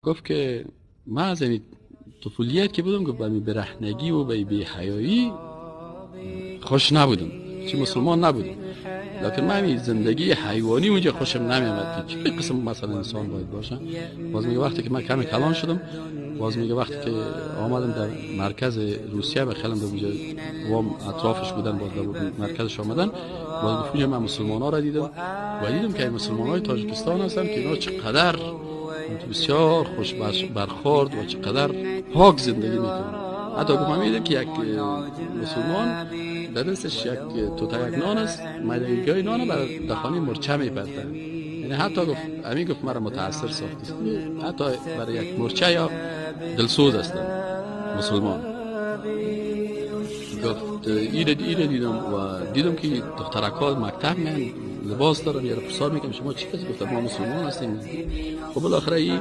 گفت که من از این طفولیت که بودم، گفت به برهنگی و به بی‌حیایی خوش نبودم، چی مسلمان نبودم، لکن من این زندگی حیوانی اونجا خوشم نمیامد که چه قسم مثلا انسان باید باشه. باز میگه وقتی که من کمی کلان شدم، باز میگه وقتی که آمدم در مرکز روسیه به خیلم در اونجا وام اطرافش بودن، باز در مرکزش آمدن، باز گفت اونجا من مسلمان ها را دیدم و دیدم که مسلمان های تاجیکستان هستن که اینا چقدر بسیار خوش برخورد و چقدر پاک زندگی میکنن. حتی گفت من میدیدم که یک مسلمان در دستش یک توتا یک نان است، مایدگی نان برای دخانی مرچه میپرده. یعنی حتی گفت امین گفت مرا متاثر ساخت، حتی برای یک مرچه یا دلسوز هستم مسلمان. گفت ایره دیدم و دیدم که دخترک ها مکتب میان لباس دارن، یه پرسان میکنم شما چی کسی؟ گفت ما مسلمان هستیم. خب بالاخره این